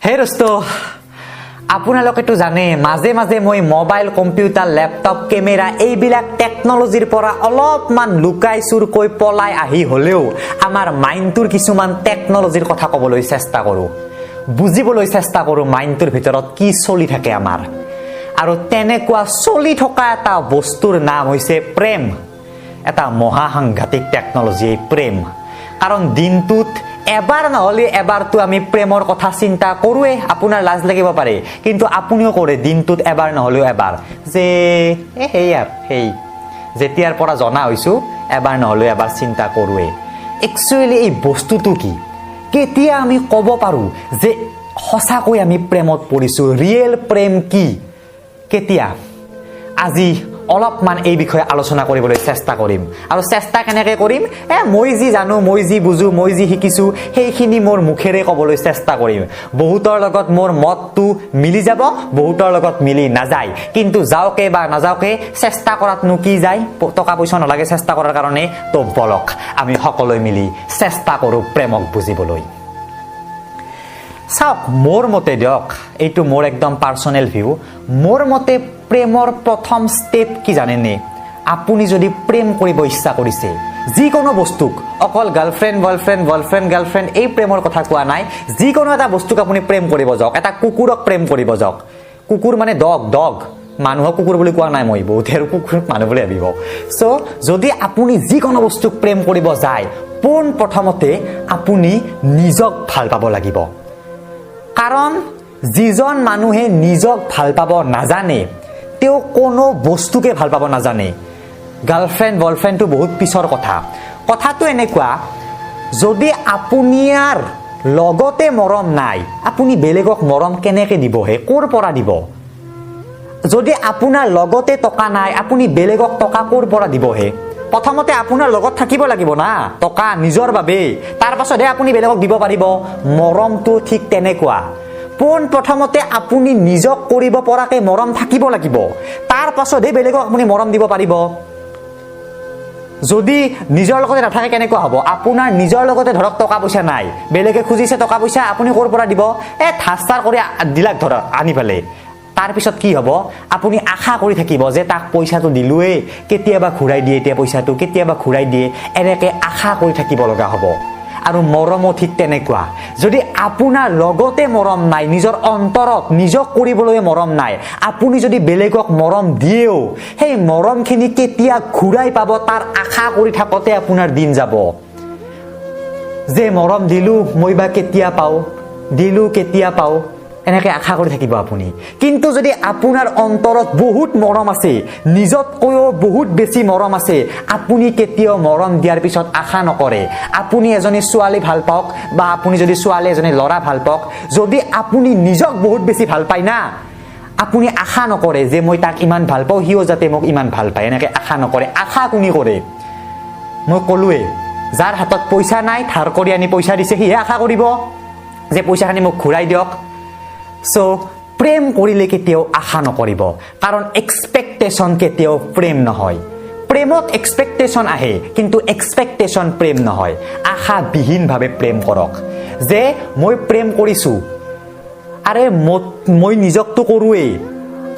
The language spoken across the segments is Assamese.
হে দোস্ত, আপোনালোকেতো জানে, মাজে মাজে মই মোবাইল, কম্পিউটাৰ, লেপটপ, কেমেৰা এইবিলাক টেকন'লজিৰ পৰা অলপমান লুকাই চুৰকৈ পলাই আহি হ'লেও আমাৰ মাইণ্ডটোৰ কিছুমান টেকন'লজিৰ কথা ক'বলৈ চেষ্টা কৰোঁ, বুজিবলৈ চেষ্টা কৰোঁ মাইণ্ডটোৰ ভিতৰত কি চলি থাকে আমাৰ। আৰু তেনেকুৱা চলি থকা এটা বস্তুৰ নাম হৈছে প্ৰেম। এটা মহাসাংঘাতিক টেকন'লজি এই প্ৰেম। কাৰণ দিনটোত এবাৰ নহ'লে এবাৰতো আমি প্ৰেমৰ কথা চিন্তা কৰোঁৱেই। আপোনাৰ লাজ লাগিব পাৰে, কিন্তু আপুনিও কৰে দিনটোত এবাৰ নহ'লেও এবাৰ, যে এ সেই আৰু সেই যেতিয়াৰ পৰা জনা হৈছোঁ, এবাৰ নহ'লেও এবাৰ চিন্তা কৰোঁৱেই। একচুৱেলি এই বস্তুটো কি? কেতিয়া আমি ক'ব পাৰোঁ যে সঁচাকৈ আমি প্ৰেমত পৰিছোঁ? ৰিয়েল প্ৰেম কি, কেতিয়া? আজি অলপমান এই বিষয়ে আলোচনা কৰিবলৈ চেষ্টা কৰিম। আৰু চেষ্টা কেনেকৈ কৰিম? মই যি জানো, মই যি বুজো, মই যি শিকিছোঁ, সেইখিনি মোৰ মুখেৰে ক'বলৈ চেষ্টা কৰিম। বহুতৰ লগত মোৰ মতটো মিলি যাব, বহুতৰ লগত মিলি নাযায়। কিন্তু যাওকে বা নাযাওকে, চেষ্টা কৰাতনো কি যায়? টকা পইচা নালাগে চেষ্টা কৰাৰ কাৰণে। তো বলক, আমি সকলোৱে মিলি চেষ্টা কৰোঁ প্ৰেমক বুজিবলৈ। চাওক, মোৰ মতে দিয়ক, এইটো মোৰ একদম পাৰ্চনেল ভিউ, মোৰ মতে প্ৰেমৰ প্ৰথম ষ্টেপ কি জানেনে? আপুনি যদি প্ৰেম কৰিব ইচ্ছা কৰিছে যিকোনো বস্তুক, অকল গাৰ্লফ্ৰেণ্ড, বয়ফ্ৰেণ্ড, বয়ফ্ৰেণ্ড, গাৰ্লফ্ৰেণ্ড এই প্ৰেমৰ কথা কোৱা নাই, যিকোনো এটা বস্তুক আপুনি প্ৰেম কৰিব যাওক, এটা কুকুৰক প্ৰেম কৰিব যাওক। কুকুৰ মানে ডগ, ডগ, মানুহক কুকুৰ বুলি কোৱা নাই মই। বহুতে আৰু কুকুৰক মানুহ বুলি ভাবিব। চ' যদি আপুনি যিকোনো বস্তুক প্ৰেম কৰিব যায়, পোন প্ৰথমতে আপুনি নিজক ভাল পাব লাগিব। কাৰণ যিজন মানুহে নিজক ভাল পাব নাজানে, তেওঁ কোনো বস্তুকে ভাল পাব নাজানে। গাৰ্লফ্ৰেণ্ড, বয়ফ্ৰেণ্ডটো বহুত পিছৰ কথা। কথাটো এনেকুৱা, যদি আপোনাৰ লগতে মৰম নাই, আপুনি বেলেগক মৰম কেনেকৈ দিবহে? ক'ৰ পৰা দিব? যদি আপোনাৰ লগতে টকা নাই, আপুনি বেলেগক টকা ক'ৰ পৰা দিবহে? প্ৰথমতে আপোনাৰ লগত থাকিব লাগিব না টকা নিজৰ বাবে, তাৰ পাছতহে আপুনি বেলেগক দিব পাৰিব। মৰমটো ঠিক তেনেকুৱা। পোন প্ৰথমতে আপুনি নিজক কৰিব পৰাকে মৰম থাকিব লাগিব, তাৰ পাছতহে বেলেগক আপুনি মৰম দিব পাৰিব। যদি নিজৰ লগতে নাথাকে, কেনেকুৱা হ'ব? আপোনাৰ নিজৰ লগতে ধৰক টকা পইচা নাই, বেলেগে খুজিছে টকা পইচা, আপুনি ক'ৰ পৰা দিব? ধাৰ চাৰ কৰি দিলাক ধৰক আনি পেলাই, তাৰপিছত কি হ'ব? আপুনি আশা কৰি থাকিব যে তাক পইচাটো দিলোৱেই, কেতিয়াবা ঘূৰাই দিয়ে, এতিয়া পইচাটো কেতিয়াবা ঘূৰাই দিয়ে, এনেকৈ আশা কৰি থাকিব লগা হ'ব। আৰু মৰমো ঠিক তেনেকুৱা। যদি আপোনাৰ লগতে মৰম নাই, নিজৰ অন্তৰত নিজক কৰিবলৈ মৰম নাই, আপুনি যদি বেলেগক মৰম দিয়েও, সেই মৰমখিনি কেতিয়া ঘূৰাই পাব তাৰ আশা কৰি থাকোঁতে আপোনাৰ দিন যাব, যে মৰম দিলোঁ, মই বা কেতিয়া পাওঁ, দিলোঁ, কেতিয়া পাওঁ, এনেকৈ আশা কৰি থাকিব আপুনি। কিন্তু যদি আপোনাৰ অন্তৰত বহুত মৰম আছে, নিজতকৈও বহুত বেছি মৰম আছে, আপুনি কেতিয়াও মৰম দিয়াৰ পিছত আশা নকৰে। আপুনি এজনী ছোৱালী ভাল পাওক বা আপুনি যদি ছোৱালী এজনী ল'ৰা ভাল পাওক, যদি আপুনি নিজক বহুত বেছি ভাল পায় না, আপুনি আশা নকৰে যে মই তাক ইমান ভাল পাওঁ, সিও যাতে মোক ইমান ভাল পায়, এনেকৈ আশা নকৰে। আশা কোনে কৰে? মই ক'লোৱেই, যাৰ হাতত পইচা নাই, ধাৰ কৰি আনি পইচা দিছে, সিহে আশা কৰিব যে পইচাখিনি মোক ঘূৰাই দিয়ক। চ' প্ৰেম কৰিলে কেতিয়াও আশা নকৰিব, কাৰণ এক্সপেক্টেশ্যন কেতিয়াও প্ৰেম নহয়। প্ৰেমত এক্সপেক্টেশ্যন আহে, কিন্তু এক্সপেক্টেশ্যন প্ৰেম নহয়। আশাবিহীনভাৱে প্ৰেম কৰক যে মই প্ৰেম কৰিছোঁ, আৰে মই নিজকতো কৰোঁৱেই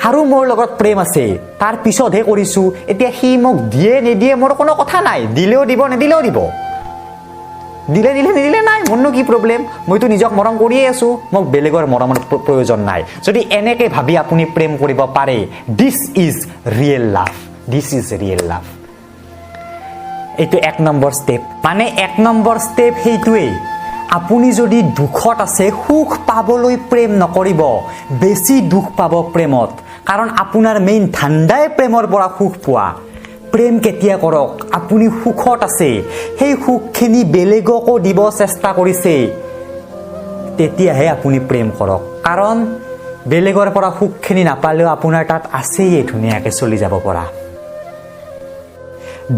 আৰু মোৰ লগত প্ৰেম আছে, তাৰ পিছতহে কৰিছোঁ। এতিয়া সি মোক দিয়ে নিদিয়ে মোৰ কোনো কথা নাই। দিলেও দিব, নিদিলেও দিব। দিলে দিলে, নিদিলে নাই, মোৰনো কি প্ৰব্লেম? মইতো নিজক মৰম কৰিয়ে আছোঁ, মোক বেলেগৰ মৰমৰ প্ৰয়োজন নাই। যদি এনেকৈ ভাবি আপুনি প্ৰেম কৰিব পাৰে, this is real love, this is real love। এইটো এক নম্বৰ ষ্টেপ। মানে এক নম্বৰ ষ্টেপ সেইটোৱেই। আপুনি যদি দুখত আছে, সুখ পাবলৈ প্ৰেম নকৰিব, বেছি দুখ পাব প্ৰেমত। কাৰণ আপোনাৰ মেইন ধান্দাই প্ৰেমৰ পৰা সুখ পোৱা। প্ৰেম কেতিয়া কৰক? আপুনি সুখত আছে, সেই সুখখিনি বেলেগকো দিব চেষ্টা কৰিছে, তেতিয়াহে আপুনি প্ৰেম কৰক। কাৰণ বেলেগৰ পৰা সুখখিনি নাপালেও আপোনাৰ তাত আছেই, ধুনীয়াকৈ চলি যাব পৰা।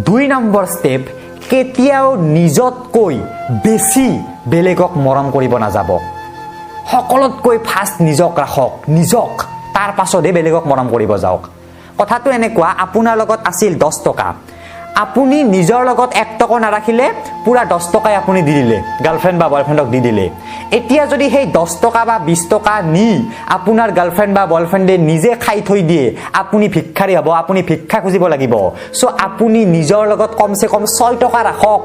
দুই নম্বৰ ষ্টেপ, কেতিয়াও নিজতকৈ বেছি বেলেগক মৰম কৰিব নাযাব। সকলোতকৈ ফাৰ্ষ্ট নিজক ৰাখক, নিজক, তাৰ পাছতহে বেলেগক মৰম কৰিব যাওক। কথাটো এনেকুৱা, আপোনাৰ লগত আছিল 10 টকা, আপুনি নিজৰ লগত 1 টকা নাৰাখিলে, পূৰা 10 টকাই আপুনি দি দিলে, গাৰ্লফ্ৰেণ্ড বা বয়ফ্ৰেণ্ডক দি দিলে। এতিয়া যদি সেই 10 টকা বা 20 টকা নি আপোনাৰ গাৰ্লফ্ৰেণ্ড বা বয়ফ্ৰেণ্ডে নিজে খাই থৈ দিয়ে, আপুনি ভিক্ষাৰী হ'ব, আপুনি ভিক্ষা খুজিব লাগিব। চ' আপুনি নিজৰ লগত কমচে কম 6 টকা ৰাখক,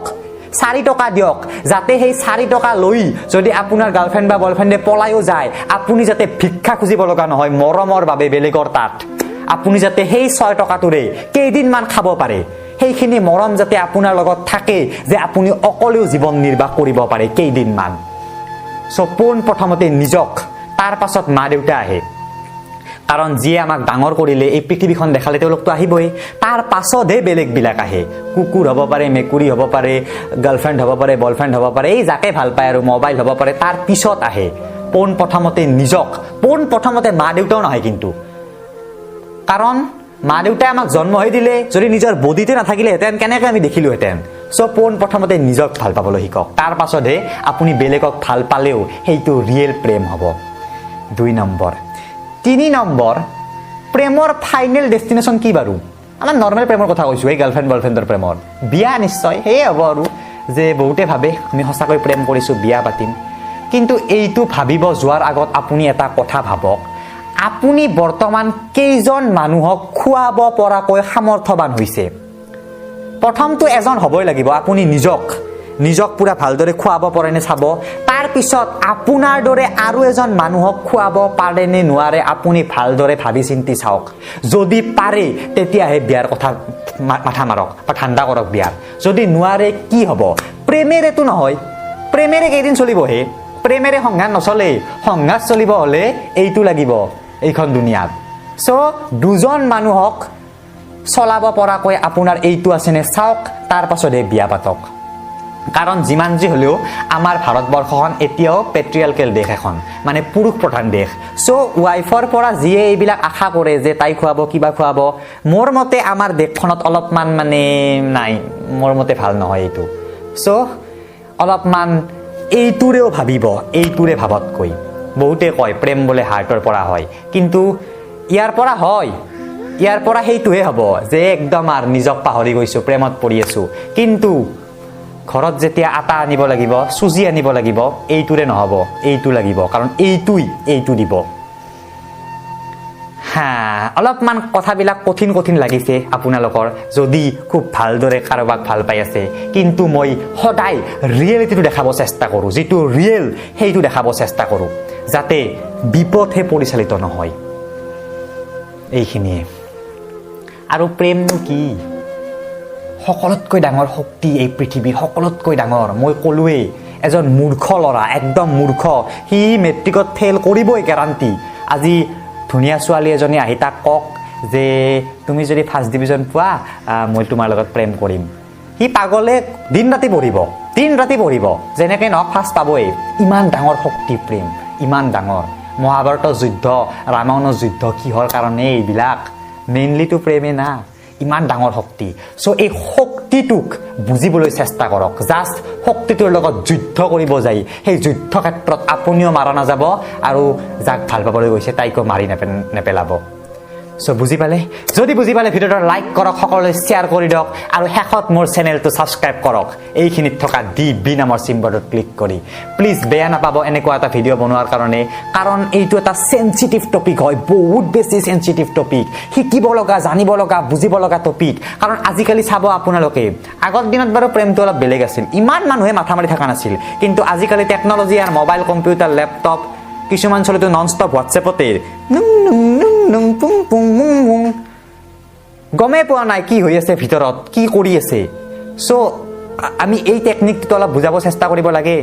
4 টকা দিয়ক, যাতে সেই 4 টকা লৈ যদি আপোনাৰ গাৰ্লফ্ৰেণ্ড বা বয়ফ্ৰেণ্ডে পলায়ো যায়, আপুনি যাতে ভিক্ষা খুজিব লগা নহয় মৰমৰ বাবে বেলেগৰ তাত। আপুনি যাতে সেই 6 টকাটোৰে কেইদিনমান খাব পাৰে, সেইখিনি মৰম যাতে আপোনাৰ লগত থাকে যে আপুনি অকলেও জীৱন নিৰ্বাহ কৰিব পাৰে কেইদিনমান। চ' পোন প্ৰথমতে নিজক, তাৰ পাছত মা দেউতা আহে। কাৰণ যিয়ে আমাক ডাঙৰ কৰিলে, এই পৃথিৱীখন দেখালে, তেওঁলোকতো আহিবই। তাৰ পাছতহে বেলেগবিলাক আহে। কুকুৰ হ'ব পাৰে, মেকুৰী হ'ব পাৰে, গাৰ্লফ্ৰেণ্ড হ'ব পাৰে, বয়ফ্ৰেণ্ড হ'ব পাৰে, এই যাকে ভাল পায় আৰু মোবাইল হ'ব পাৰে, তাৰ পিছত আহে। পোন প্ৰথমতে নিজক, পোন প্ৰথমতে মা দেউতাও নহয় কিন্তু। কাৰণ মা দেউতাই আমাক জন্মহে দিলে, যদি নিজৰ বডিতে নাথাকিলেহেঁতেন, কেনেকৈ আমি দেখিলোহেঁতেন? চ' পোন প্ৰথমতে নিজক ভাল পাবলৈ শিকক, তাৰ পাছতহে আপুনি বেলেগক ভাল পালেও সেইটো ৰিয়েল প্ৰেম হ'ব। দুই নম্বৰ। তিনি নম্বৰ, প্ৰেমৰ ফাইনেল ডেষ্টিনেশ্যন কি বাৰু? আমাৰ নৰ্মেল প্ৰেমৰ কথা কৈছোঁ, এই গাৰ্লফ্ৰেণ্ড বয়ফ্ৰেণ্ডৰ প্ৰেমৰ। বিয়া নিশ্চয় সেয়ে হ'ব আৰু যে বহুতে ভাবে আমি সঁচাকৈ প্ৰেম কৰিছোঁ, বিয়া পাতিম। কিন্তু এইটো ভাবিব যোৱাৰ আগত আপুনি এটা কথা ভাবক, আপুনি বৰ্তমান কেইজন মানুহক খুৱাব পৰাকৈ সামৰ্থ্যৱান হৈছে? প্ৰথমটো এজন হ'বই লাগিব। আপুনি নিজক পূৰা ভালদৰে খুৱাব পৰেনে চাব। তাৰপিছত আপোনাৰ দৰে আৰু এজন মানুহক খুৱাব পাৰে নে নোৱাৰে, আপুনি ভালদৰে ভাবি চিন্তি চাওক। যদি পাৰে, তেতিয়াহে বিয়াৰ কথা মাথা মাৰক বা ধান্দা কৰক বিয়াৰ। যদি নোৱাৰে, কি হ'ব? প্ৰেমেৰেতো নহয়। প্ৰেমেৰে কেইদিন চলিবহে? প্ৰেমেৰে সংসাৰ নচলে। সংসাৰ চলিব হ'লে এইটো লাগিব এইখন দুনিয়াত। চ' দুজন মানুহক চলাব পৰাকৈ আপোনাৰ এইটো আছেনে চাওক, তাৰ পাছতহে বিয়া পাতক। কাৰণ যিমান যি হ'লেও আমাৰ ভাৰতবৰ্ষখন এতিয়াও পেট্ৰিয়াৰ্কেল দেশ এখন, মানে পুৰুষ প্ৰধান দেশ। চ' ৱাইফৰ পৰা যিয়ে এইবিলাক আশা কৰে যে তাই খুৱাব, কিবা খুৱাব, মোৰ মতে আমাৰ দেশখনত অলপমান মানে নাই, মোৰ মতে ভাল নহয় এইটো। চ' অলপমান এইটোৰেও ভাবিব, এইটোৰে ভাবতকৈ। বহুতে কয় প্ৰেম বোলে হাৰ্টৰ পৰা হয়, কিন্তু ইয়াৰ পৰা হয়। ইয়াৰ পৰা সেইটোহে হ'ব যে একদম আৰু নিজক পাহৰি গৈছোঁ, প্ৰেমত পৰি আছোঁ। কিন্তু ঘৰত যেতিয়া আটা আনিব লাগিব, চুজি আনিব লাগিব, এইটোৰে নহ'ব, এইটো লাগিব। কাৰণ এইটোই এইটো দিব। হা, অলপমান কথাবিলাক কঠিন কঠিন লাগিছে আপোনালোকৰ, যদি খুব ভালদৰে কাৰোবাক ভাল পাই আছে। কিন্তু মই সদায় ৰিয়েলিটিটো দেখাব চেষ্টা কৰোঁ, যিটো ৰিয়েল সেইটো দেখাব চেষ্টা কৰোঁ, যাতে বিপথে পৰিচালিত নহয়। এইখিনিয়ে আৰু। প্ৰেমনো কি? সকলোতকৈ ডাঙৰ শক্তি এই পৃথিৱীৰ, সকলোতকৈ ডাঙৰ। মই ক'লোৱেই, এজন মূৰ্খ ল'ৰা, একদম মূৰ্খ, সি মেট্ৰিকত ফেইল কৰিবই গেৰাণ্টি। আজি ধুনীয়া ছোৱালী এজনী আহি তাক কওক যে তুমি যদি ফাৰ্ষ্ট ডিভিজন পোৱা, মই তোমাৰ লগত প্ৰেম কৰিম। সি পাগলে দিন ৰাতি পঢ়িব, দিন ৰাতি পঢ়িব, যেনেকৈ নহওক ফাৰ্ষ্ট পাবই। ইমান ডাঙৰ শক্তি প্ৰেম, ইমান ডাঙৰ। মহাভাৰতৰ যুদ্ধ, ৰামায়ণৰ যুদ্ধ কিহৰ কাৰণে? এইবিলাক মেইনলিটো প্ৰেমে না। ইমান ডাঙৰ শক্তি। চ' এই শক্তিটোক বুজিবলৈ চেষ্টা কৰক। জাষ্ট শক্তিটোৰ লগত যুদ্ধ কৰিব যায়, সেই যুদ্ধ ক্ষেত্ৰত আপুনিও মাৰা নাযাব আৰু যাক ভাল পাবলৈ গৈছে তাইকো মাৰি নেপেলাব। চ' বুজি পালে? যদি বুজি পালে, ভিডিঅ'টো লাইক কৰক, সকলোৱে শ্বেয়াৰ কৰি দিয়ক আৰু শেষত মোৰ চেনেলটো ছাবস্ক্ৰাইব কৰক এইখিনিত থকা ডি বি নামৰ চিম্বলটোত ক্লিক কৰি। প্লিজ বেয়া নাপাব এনেকুৱা এটা ভিডিঅ' বনোৱাৰ কাৰণে, কাৰণ এইটো এটা চেঞ্চিটিভ টপিক হয়, বহুত বেছি চেঞ্চিটিভ টপিক, শিকিব লগা, জানিব লগা, বুজিব লগা টপিক। কাৰণ আজিকালি চাব আপোনালোকে, আগৰ দিনত বাৰু প্ৰেমটো অলপ বেলেগ আছিল, ইমান মানুহে মাথা মাৰি থকা নাছিল। কিন্তু আজিকালি টেকন'লজি আৰু মোবাইল, কম্পিউটাৰ, লেপটপ, কিছুমান চলিতো নন ষ্টপ হোৱাটছএপতে নুং নুং নুং নুং পুং পুং মুং মুং, গমেই পোৱা নাই কি হৈ আছে ভিতৰত, কি কৰি আছে। চ' আমি এই টেকনিকটো অলপ বুজাব চেষ্টা কৰিব লাগে।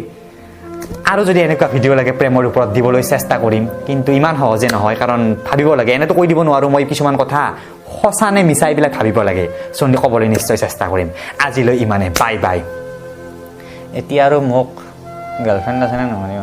আৰু যদি এনেকুৱা ভিডিঅ' লাগে প্ৰেমৰ ওপৰত, দিবলৈ চেষ্টা কৰিম। কিন্তু ইমান সহজে নহয়, কাৰণ ভাবিব লাগে। এনেতো কৈ দিব নোৱাৰোঁ মই। কিছুমান কথা সঁচা নে মিছা এইবিলাক ভাবিব লাগে। চ' ক'বলৈ নিশ্চয় চেষ্টা কৰিম। আজিলৈ ইমানে, বাই বাই। এতিয়া আৰু মোক গাৰ্লফ্ৰেণ্ড আছেনে নহয়?